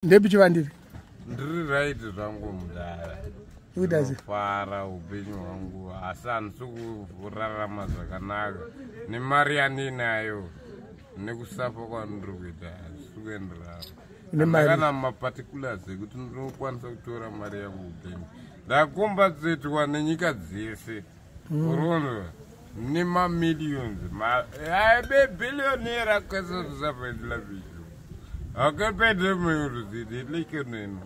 Ndepi Chivandiri? Ndiri right zvangu mudhara. Ukuita sei? Ndinofara upenyu hwangu asi handisi kurarama zvakanaka nemari yandinayo nekusafa kwandiri kuita handisi kuenderana. Une mari? Kana maparticulars ekuti ndinokwanisa kutora mari yangu kubengi. Ndakombatsetwa nenyika dzese. Urikuona? Nemamillions. Aibe billionaire akwanisa kusafendela vicho. Akapedza muruzidilikeneno.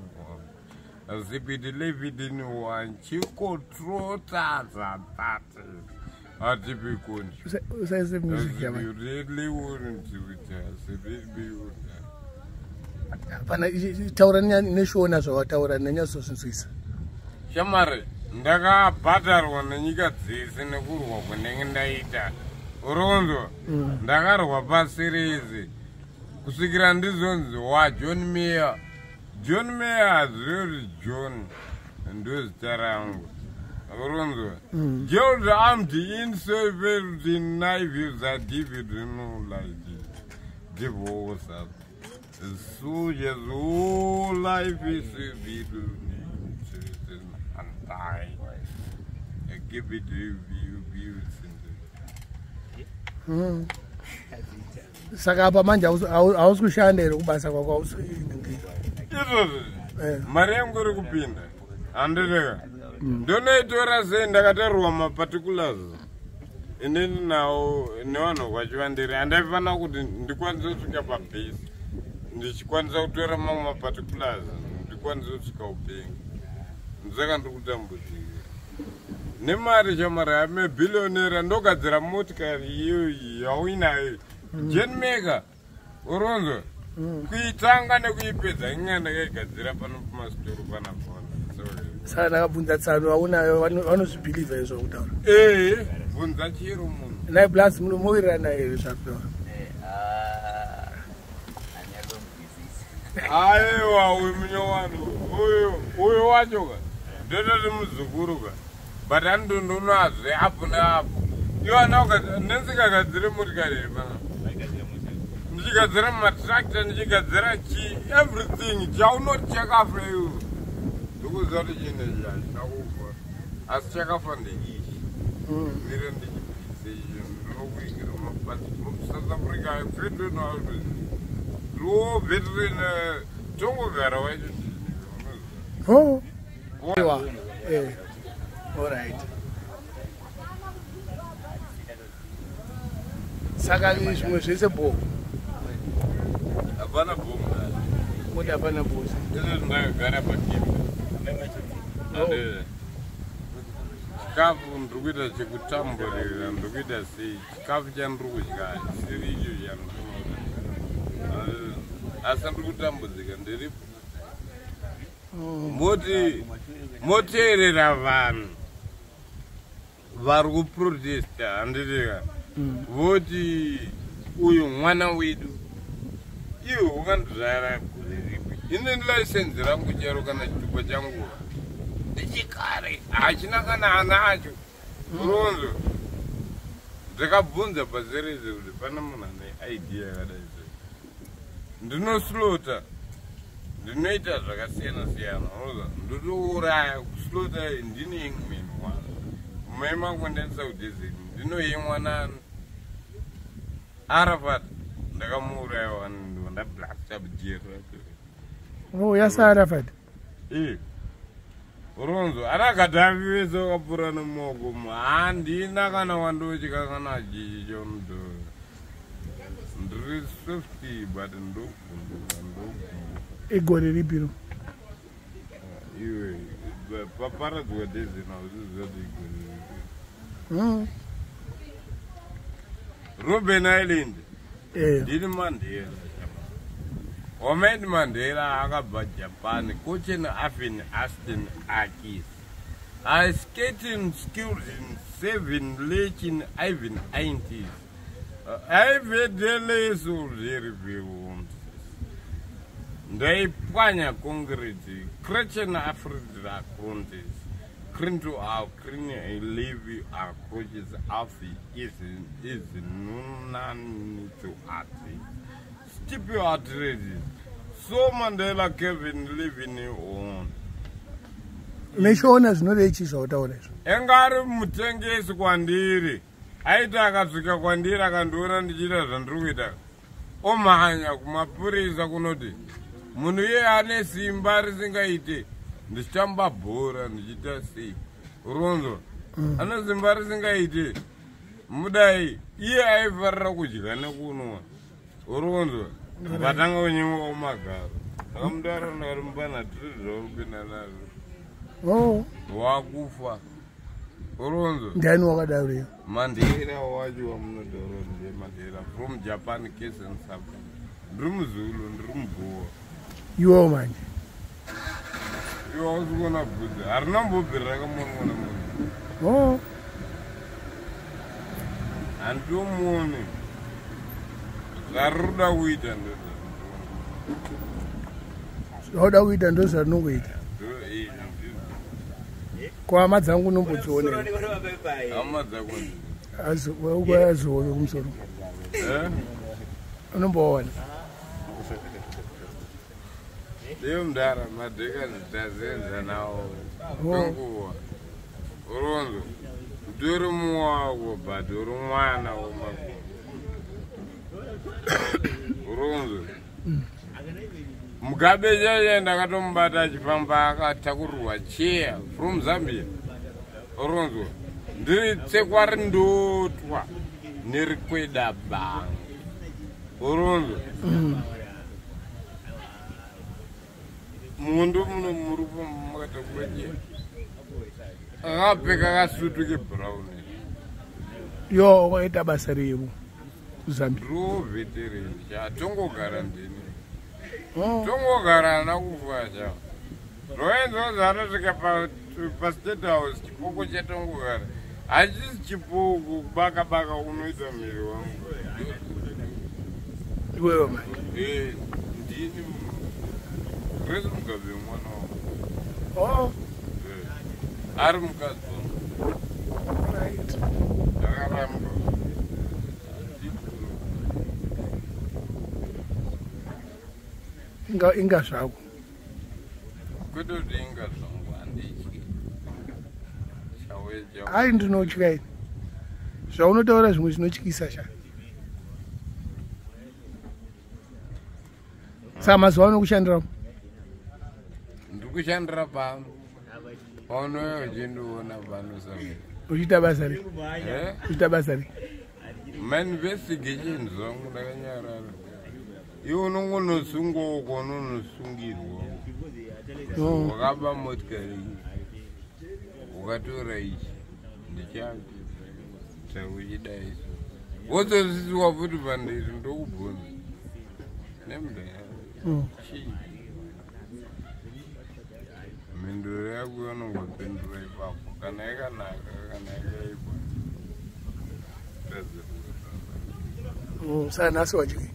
Zibidilividini wanchikotrota zatate. Atibikundi. Usaise music yama. Hapana, taura neshona zvawataura ndanyatsozinzwisa. Shamwari, ndakabhadharwa nenyika dzese nekurwa kwanenge ndaita. Uronzo, ndakarwa pasi rese kusvikira ndizonzi waJohn Mayer. John Mayer hazvirevi kuti John ndozita rangu. Uronzo, Gerald armed in David no like divorce. Soldiers, all life is a bit and die. I give it to you, you, you. Saka apa manje hausi kushanda here kubasa kwako hausi Izvozvo mari yangu iri kupinda handireka ndonoitora sei ndakatarirwa maparticulars inini nawo nevanhu kwaChivandiri handaifanira kuti ndikwanise kusvika pabhesi ndichikwanisa kutora mamwe maparticulars ndikwanise kusvika upenyu ndosaka ndiri kutambudzika nemari shamwari ame billionaire ndogadzira motikari iyoyi yauinayo genmaker uronzo kuitanga nekuipedza inga ndakaigadzira pano pamasitoro panapona. Saka ndakabvunza tsano aunayo vanozvibhilivha izvo kutaura. Ee, bvunza chero munhu. Nai plus munowirirana here zvakutaura? Aiwa, uyu munyowani uyu uyu wacho ka ndototi muzukuru ka, but andondonazve apo neapo iwana nendikagadzire motikari iri pana, ndichigadzira matractor, ndichigadzira chi everything chaunoti chakafa iwe ndikuziva kuti chinhu ichi hachina kufa, asi chakafa ndeichi. Mire ndichibvise icho ndinokuingira mapasi South Africa ndobvetirene tongogara wacho. Oh. Aiwa. Alright. Saka zvimwe zvese bo. Hapana bhomu. Moti hapana bo. Izvo ndakagara pakembe. Chikafu ndiri kuita chekutamburira, ndiri kuita sei, chikafu chandiri kudya chisiri icho chandinoda, asi ndiri kutambudzika ndiripo. Moti moteerera vanhu vari kuprotesta handitika voti uyu mwana wedu iwe wakandizvara gore ripi? Ine license rangu chero kana chitupa changu ndechekare, hachina kana ana acho ronzo. Ndakabvunza pazereze kuti pane munhu ane idea yakadai sei. Ndinoslota, ndinoita zvakasiyana siyana, unoziva ndotouraya kuslota. Ndine imweni mwana mai mangu ndaendesa kudesert, ndinoyemwa nani Arafat, ndakamuuraya wani ndablasta jeri racho. Oh, yasara fat. Eh. Ronzo ana Gadhafi vese vakapfuura nemumaoko handina kana wandotya kana chichi chaunotora. Ndiri soft but ndovhunduka, ndogumbuka. Igore ripiro? Iwe paparadzwa desert hauziziva kuti igore ripi. Robben Island. Ndini Mandela. Wamaiti Mandela akabva Japan kochen Afen Aston Akis. I skating skills in seven lechin Ivan 90s. Aivedeleso zveri. Ndaipwanya concrete Crechen Africa Crontes Crinto Crin Levi Acroaches Afi is is nunanito ati Stipio arteries. saw Mandela Kevin living on. Neshona zvinorei chii zvautaura izvo? Enga ari mutengesi kwandiri. Aiti akasvika kwandiri akandiona ndichiita zvandiri kuita. Omhanya kumapurisa kunoti munhu iye ane simba risingaite ndichitamba bhora ndichiita sei. Uronzo. Ane simba risingaite. Mudai iye aifarira kudya nekunwa. Uronzo. Vatanga kunyimwa kumagaro. Akamutaura ndakati mupana tiri zvaurikupinda nazvo. Oh. Wakufa. Uronzo. Ndiani wakadaro iyo? Mandela wacho wamunotaura ndiye Mandela from Japan case and something. Ndiri muZulu, ndiri muBoer. Iwewo manje. Iwe hausi kuona bvudzi. Harina mbobviri rakamonwa nemunhu. Oh. Handitomuoni. Zvarinoda kuita ndozvo. Zvauda kuita ndozvarinongoita. Ko hama dzangu unombodzionera? Hama dzako azoone kumusoro. Unomboona. Ndiyo mudhara madheka ndazenza nawo kwenguva. Uronzo. Ndiri muwako but uri mwana wemago. Uronzo. Mugabe chaiye ndakatomubata achifamba akatakurirwa chair from Zambia. Uronzo. Ndiri tsekwa rindotwa nerikweda banga. Uronzo. Mundu muno murupo makatakura chair. Akapfeka kasutu kebrown. Yo wakaita basa rewo kuZambia. Ndiro veteran cha tongogara ndini. Tongogara ana kufa cha. Roenzo zarosvika pa State House chipoko chatongogara. Hachisi chipoko kubaka baka unoita miri wangu. Iwewe manje. Ndini Grace Mugabe mwana wangu. Oh. Ari mukadzi wangu. Right. Ndakaramba. Inga zvako. Kwete kuti inga zvangu handityi. Chawe. Ai ndinotya ini. Zvaunotaura zvimwe zvinotyisa sha. Saka mazuva ano kushandira? Ndiri kushandira pano. Paunoyo uchindiona pano saka. Uchiita basa rei? Uchiita basa rei? Mainvestigation zvangu ndakanyarara. Iwe unongonosungwa uko unonosungirwa. Wakaba motikari iyi. Ukatora ichi. Ndichako. Takuchidai. Wozosisiwa futi pandiri ndokubvunza. Nemudhara. Chii? Mhinduro yako inongopindura ipapo. Kana yakanaka, kana yakaipa. Saka nhasi wadyei?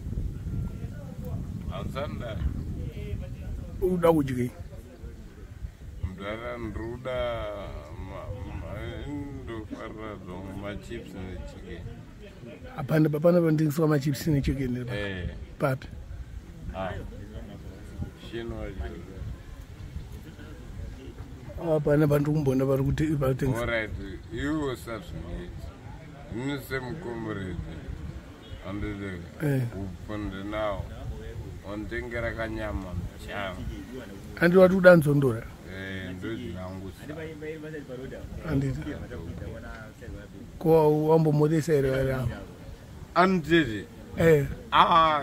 Hausanda. Unoda kudyei? Mudhara ndinoda ndofarira zvangu machips nechicken. Hapana hapana panotengeswa machips nechicken. Papi? Hapana pandiri kumboona vari kutengesa. Alright, iwe usazvinetsa. Ini semukomuredi handiti upfunde nawo wanditengera kanyama muchama. Handiti wati kuda nzondora? Ndozvinangu sa. Handiti. Ko wambomhoresa here vari avo? Anditi?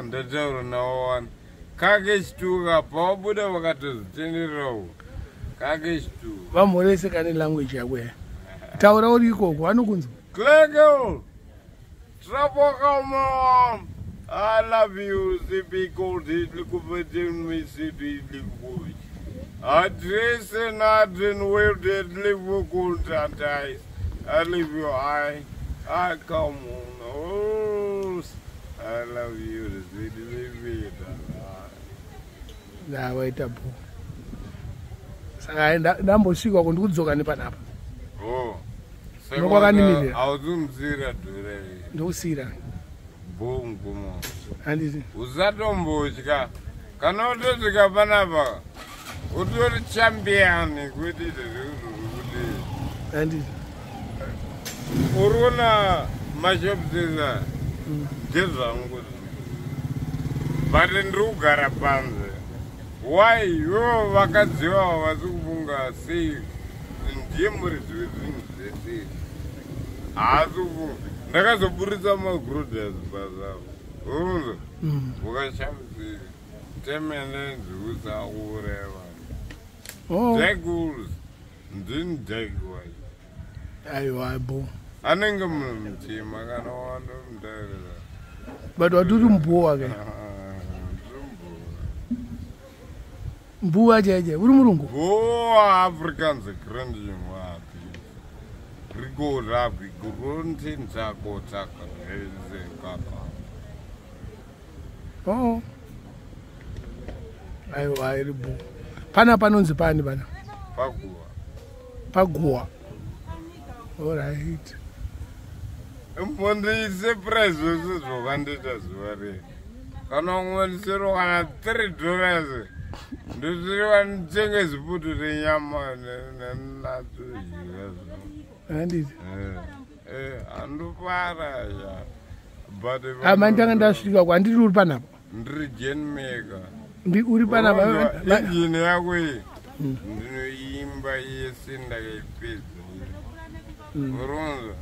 Ndataura nawo wani. Kake chituka pawabuda vakatozvitendererawo. Kake chituka. Vamhorese kane language yako ya. Taura uri ikoko vanokunzwa. Klego! Trapo I love you, CP Gold, I dress and I didn't wear that Liverpool and I leave your eye. I come on. Oh, I love you. Ndawaita bho. Saka ndambosvika uko ndikudzoka nepanapa. Oh. Ndokwakanimirira. Hauzunzira dhure. Ndokusira. Bhongo. Handiti. Usatombotya. Kana utosvika panapa utori champion, kwete zvekuti Handiti. Uri kuona mashops esa ndezvangu, but ndiri kugara panze. Why ivo vakadzi vavo vasi kufunga sei? Ndiye muridzi wezvinhu zvese, haasi kufunga. Ndakazoburitsa magrodas basa, urunzo ukashamisi temene nziusa kuureva. Oh. Jack Wolves, ndini Jack wacho. Aiwa, bo. Anenge munhu mutema kana wandomutaurira. But waturi mbuwa ke? Mbuwa chaiche, uri murungu? Boa, Afrikaans grandwapi rigorapi gurontinzako tsaka kaka. Oh, aiwa, iri bo. Pana panonzi pani pana? Paguva. Paguwa, alright. Mbondisurprise zvose zvakandiita zuva rei. Kana ungondisero kana $3, ndosiriwa nditenge ziputu renyama nenatodya. Handiti. Handofara ya, but Ama ndanga ndasvika kwandiri, uri panapa? Ndiri genmaker. Uri panapa? Injini yako iyi ndinoimba yese, ndakaipedza. Uronza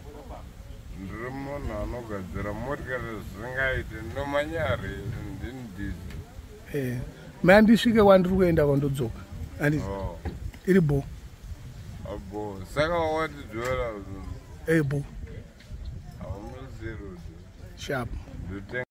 ndiri munhu anogadzira motikari zvisingaiti, ndomanyari ndini diesel. Eh, maya ndisvike kwandiri kuenda, kwandodzoka, handiti? Oh. Iri bo. Abo saka wati dola? Bo. Haumusero. Sharp. Ndotenga.